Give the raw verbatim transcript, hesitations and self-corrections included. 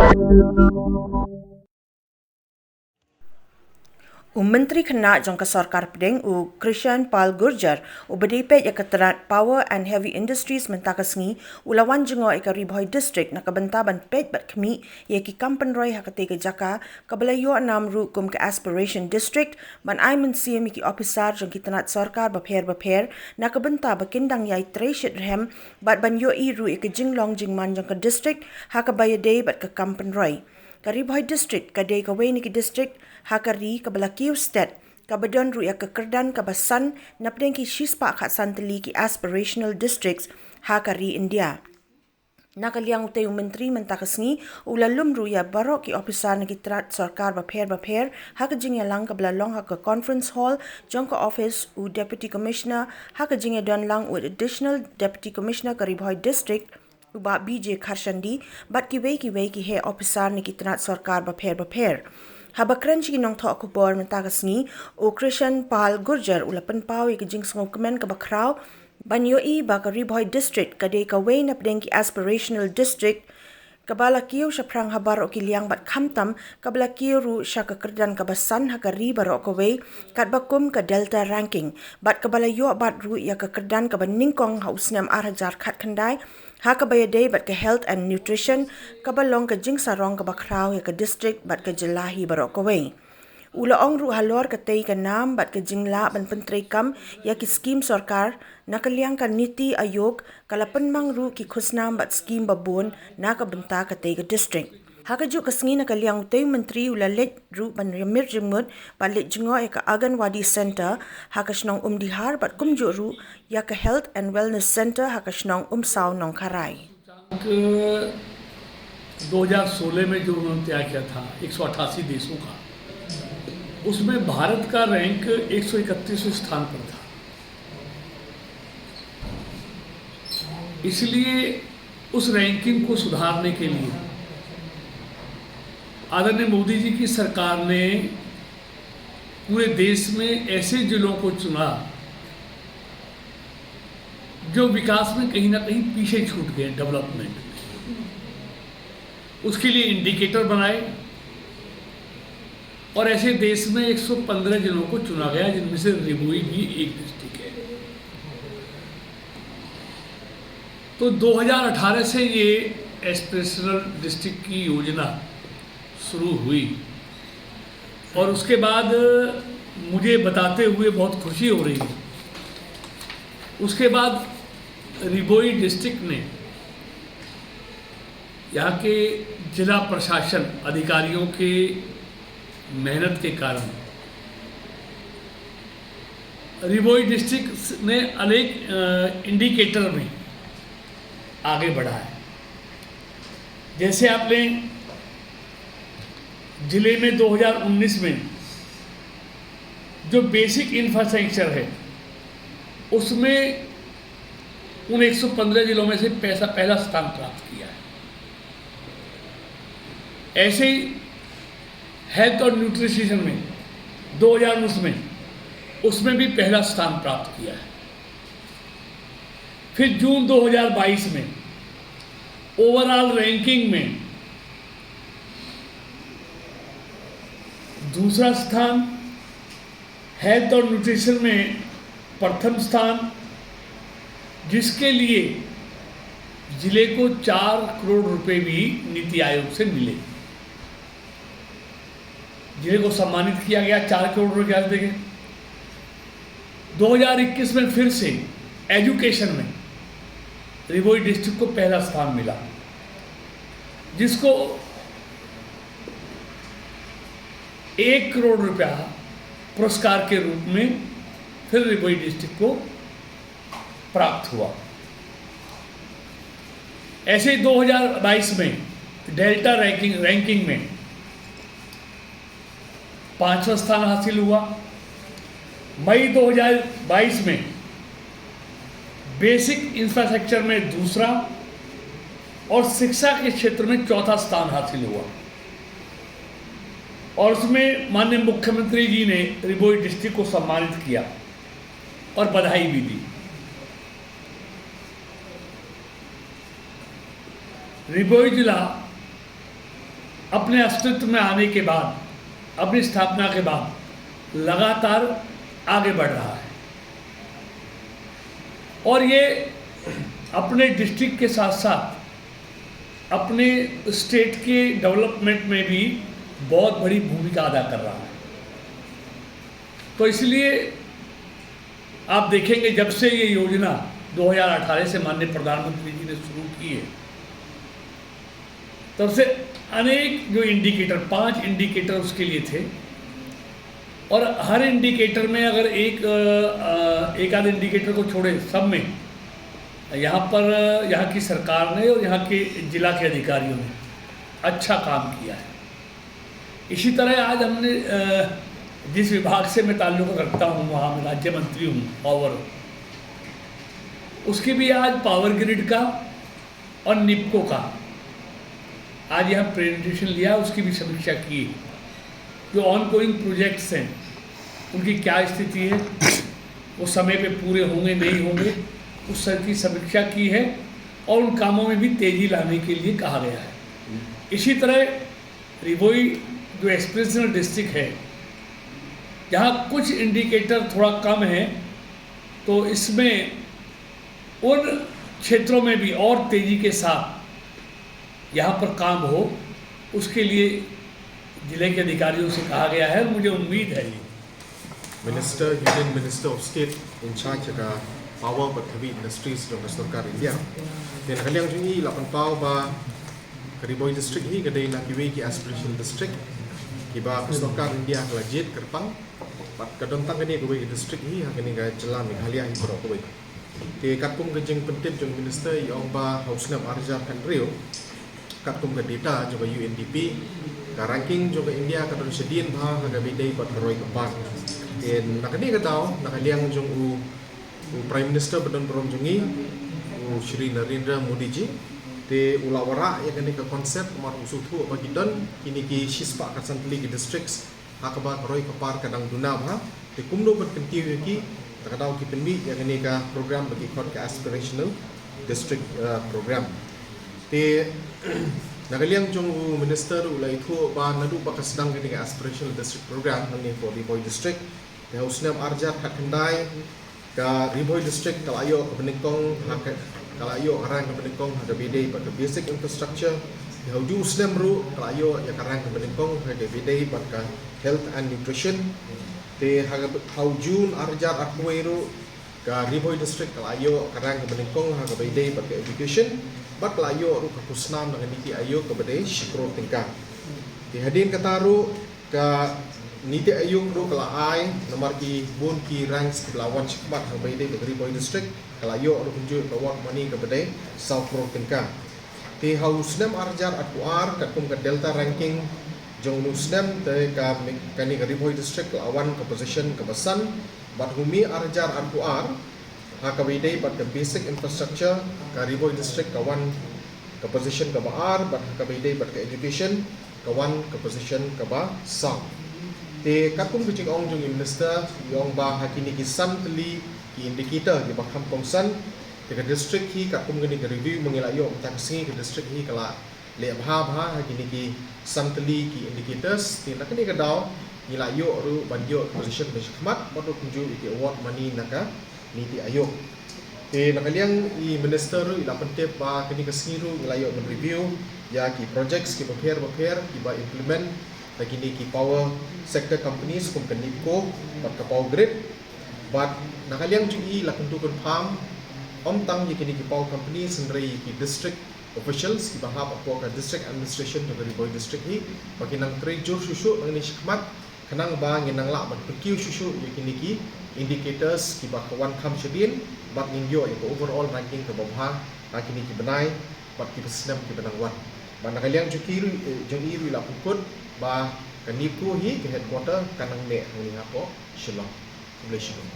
U Myntri Khynnah jong ka Sorkar Pdeng, u Krishan Pal Gurjar, uba dei peit ïa ka tnat Power and Heavy Industries mynta ka sngi, u la wan jngoh ïa ka Ri Bhoi District na ka bynta ban peit bad khmih ïa ki kam pynroi ha katei ka jaka, kaba la ïoh nam ruh kum ka Aspiration District, ban ai mynsiem ïa ki ophisar jong ki tnat sorkar bapher bapher, na ka bynta ba kin dang ïai trei shitrhem, bad ban ïohi ruh ïa ka jinglong jingman jong ka district, ha kaba ïadei bad ka kam pynroi. Ka Ri Bhoi District ka dei kawei na ki district ha ka ri kaba la kiew stet, kaba don ruh ïa ka kyrdan kaba san napdeng ki shispah khatsan tylli ki aspirational districts ha ka ri India. Na ka liang utei u Myntri mynta ka sngi, u la lum ruh ïa baroh ki ophisar na ki tnat sorkar bapher bapher, ha ka jingïalang kaba la long ha ka conference hall jong ka office u Deputy Commissioner, ha ka jingïadon lang u Additional Deputy Commissioner ka Ri Bhoi District, u Bah B J Kharshandi, bad kiwei kiwei ki heh ophisar na ki tnat sorkar bapher bapher. Haba kren sha ki nongthoh khubor mynta ka sngi, u Krishan Pal Gurjar u la pynpaw ïa ka jingsngewkmen kaba khraw, ban ïohi ba ka Ri Bhoi District ka dei kawei napdeng ki aspirational district, kaba la kiew shaphrang ha baroh ki liang bad khamtam, kaba la kiew ruh sha ka kyrdan kaba san ha ka ri baroh kawei, katba kum ka Delta Ranking, bad kaba la ïoh bat ruh ïa ka kyrdan kaba nyngkong ha u snem ar hajar khatkhyndai, ha kaba ïadei bad ka health and nutrition, kaba long ka jingsarong kaba khraw ïa ka district bad ka jylla hi baroh kawei. U la ong ruh halor katei ka nam bad ka jinglah ban pyntreikam ïa ki skim sorkar, na ka liang ka Niti Aayog, ka la pynmang ruh ki khusnam bad skim babun na ka bynta katei ka district. Ha kajuh ka sngi na ka liang utei u Myntri u la leit ruh ban ïamir jingmut bad leit jngoh ïa ka Anganwadi Center ha ka shnong Umdihar bad kumjuh ruh ïa ka Health and Wellness Center ha ka shnong Umsaw Nongkharai. दो हज़ार सोलह में जो उन्होंने तय किया था एक सौ अट्ठासी देशों का, उसमें भारत का रैंक एक सौ इकतीसवें स्थान पर था। इसलिए उस रैंकिंग को सुधारने के लिए आदरणीय मोदी जी की सरकार ने पूरे देश में ऐसे जिलों को चुना जो विकास में कहीं ना कहीं पीछे छूट गए, डेवलपमेंट में। उसके लिए इंडिकेटर बनाए और ऐसे देश में एक सौ पन्द्रह जिलों को चुना गया, जिनमें से रिभोई भी एक डिस्ट्रिक्ट है। तो दो हज़ार अठारह से ये एस्पिरेशनल डिस्ट्रिक्ट की योजना शुरू हुई और उसके बाद मुझे बताते हुए बहुत खुशी हो रही है, उसके बाद रिभोई डिस्ट्रिक्ट ने यहाँ के जिला प्रशासन अधिकारियों के मेहनत के कारण रिभोई डिस्ट्रिक्ट ने अनेक इंडिकेटर में आगे बढ़ा है। जैसे आपने जिले में दो हज़ार उन्नीस में जो बेसिक इंफ्रास्ट्रक्चर है, उसमें उन एक सौ पन्द्रह जिलों में से पैसा पहला स्थान प्राप्त किया है। ऐसे ही हेल्थ और न्यूट्रिशन में दो हज़ार उन्नीस में उसमें भी पहला स्थान प्राप्त किया है। फिर जून दो हज़ार बाईस में ओवरऑल रैंकिंग में दूसरा स्थान, हेल्थ और न्यूट्रिशन में प्रथम स्थान, जिसके लिए जिले को चार करोड़ रुपए भी नीति आयोग से मिले। जिले को सम्मानित किया गया चार करोड़ रुपए ब्याज देके। दो हज़ार इक्कीस में फिर से एजुकेशन में रिभोई डिस्ट्रिक्ट को पहला स्थान मिला, जिसको एक करोड़ रुपया पुरस्कार के रूप में फिर रिभोई डिस्ट्रिक्ट को प्राप्त हुआ। ऐसे ही दो हज़ार बाईस में डेल्टा रैंकिंग रैंकिंग में पांचवा स्थान हासिल हुआ। मई दो हज़ार बाईस में बेसिक इंफ्रास्ट्रक्चर में दूसरा और शिक्षा के क्षेत्र में चौथा स्थान हासिल हुआ और उसमें माननीय मुख्यमंत्री जी ने रिभोई डिस्ट्रिक्ट को सम्मानित किया और बधाई भी दी। रिभोई जिला अपने अस्तित्व में आने के बाद, अपनी स्थापना के बाद लगातार आगे बढ़ रहा है। और ये अपने डिस्ट्रिक्ट के साथ साथ अपने स्टेट के डेवलपमेंट में भी बहुत बड़ी भूमिका अदा कर रहा है। तो इसलिए आप देखेंगे, जब से ये योजना दो हज़ार अठारह से माननीय प्रधानमंत्री जी ने शुरू की है, तब से अनेक जो इंडिकेटर, पांच इंडिकेटर उसके लिए थे, और हर इंडिकेटर में अगर एक अ, अ, एक आध इंडिकेटर को छोड़े, सब में यहाँ पर, यहाँ की सरकार ने और यहाँ के जिला के अधिकारियों ने अच्छा काम किया है। इसी तरह आज हमने अ, जिस विभाग से मैं ताल्लुक रखता हूँ, वहाँ मैं राज्य मंत्री हूँ पावर, उसकी भी आज पावर ग्रिड का और निपको का आज यहाँ प्रेजेंटेशन लिया, उसकी भी समीक्षा की। जो ऑनगोइंग प्रोजेक्ट्स हैं, उनकी क्या स्थिति है, वो समय पे पूरे होंगे नहीं होंगे, उस सब की समीक्षा की है और उन कामों में भी तेजी लाने के लिए कहा गया है। इसी तरह री भोई जो एस्पिरेशनल डिस्ट्रिक्ट है, जहाँ कुछ इंडिकेटर थोड़ा कम है, तो इसमें उन क्षेत्रों में भी और तेजी के साथ यहाँ पर काम हो, उसके लिए जिले के अधिकारियों से कहा गया है और मुझे उम्मीद है Minister, Union Minister of State in charge ka Power bad Heavy Industries jong ka sorkar India. Te na ka liang jong i la pynpaw ba ka Ri Bhoi District hi ka dei na kiwei ki aspirational district kiba ka sorkar India ka la jied kyrpang. Bad ka don tang kane kawei ka district hi ha kane ka jylla Meghalaya hi baroh kawei. Te katkum ka jingpyntip jong Minister i ong ba ha u snem ar hajar khathynriew, katkum ka data jong ka U N D P, ka ranking jong ka India ka don shadien bha ha kaba ïadei bad ka roi ka par. Te na kane ka daw, na ka liang jong u, u Prime Minister ba don burom jong ngi, u Shri Narendra Modi ji, te u la wanrah ïa kane ka concept namar u sngewthuh ba ki don kine ki shispah khatsan tylli ki districts ha kaba ka roi ka par ka dang duna bha. Te kumno ban kyntiew ïa ki, ta ka daw ki pynmih ïa kane ka program ba ki khot ka aspirational district, eh, program. Te na ka liang jong u minister u la ïathuh ba naduh ba ka sdang kane ka aspirational district program hangne for Ri Bhoi District, te ha u snem ar hajar khatkhyndai ka Ri Bhoi District ka la ïoh kaba nyngkong ha ka, ka la ïoh ka rank kaba nyngkong ha kaba ïadei bad ka basic infrastructure. Te ha u ju u snem ruh ka la ïoh ïa ka rank kaba nyngkong ha kaba ïadei bad ka health and nutrition. Te ha ka, ha u June ar hajar arphew wei ruh ka Ri Bhoi District ka la ïoh ka rank kaba nyngkong ha kaba ïadei bad ka education. Bad ka la ïoh ruh ka khusnam na ka NITI Aayog kaba dei shi klur tyngka. Te hadien kata ruh ka NITI Aayog ruh ka la ai namar ki bun ki ranks kiba la wan shakhmat ha kaba ïadei bad ka Ri Bhoi District, ka la ïoh ruh kumjuh ka award money kaba dei saw klur tyngka. Te ha u snem ar hajar arphew ar katkum ka Delta ranking jong u snem, te ka, kane ka Ri Bhoi District ka la wan ka position kaba san. Bad ha u May ar hajar arphew ar, ha kaba ïadei bad ka basic infrastructure, ka Ri Bhoi District ka wan ka position kaba ar, bad ha kaba ïadei bad ka education ka wan ka position kaba saw. Te katkum ka jingong jong i minister, i ong ba ha kine ki san tylli ki indicator kiba kham kongsan, te ka district hi katkum kane ka review ba ngi la ïoh mynta ka sngi, ka district hi ka la leh bha bha ha kine ki san tylli ki indicators. Te na kane ka daw ngi la ïoh ruh ban ïoh ka position ba shakhmat bad ruh kumjuh ïa ki award money na ka NITI Aayog. Te na ka liang i minister ruh i la pyntip ba kane ka sngi ruh ngi la ïoh ban review ïa ki projects kiba pher ba pher kiba implement da kine ki power sector companies kum ka NEEPCO bad ka Power Grid. Bad na ka liang jong i la kyntu kynpham ym tang ïa kine ki power companies hynrei ïa ki district officials kiba hap hapoh ka district administration jong ka Ri Bhoi District hi ba kin nang trei jur shuh shuh nangne shakhmat, khnang ba ngin nang lah ban pynkiew shuh shuh ïa kine ki indicators kiba ka wan kham shadien, bad ngin ïoh ïa ka overall ranking kaba bha ha kine ki bnai bad ki snem kiba nang wan. Bad na ka liang jong ki ruh, eh, jong i ruh i la pynkut ba ka NEEPCO hi ka headquarter ka nang neh hangne hapoh Shillong. Khublei shibun.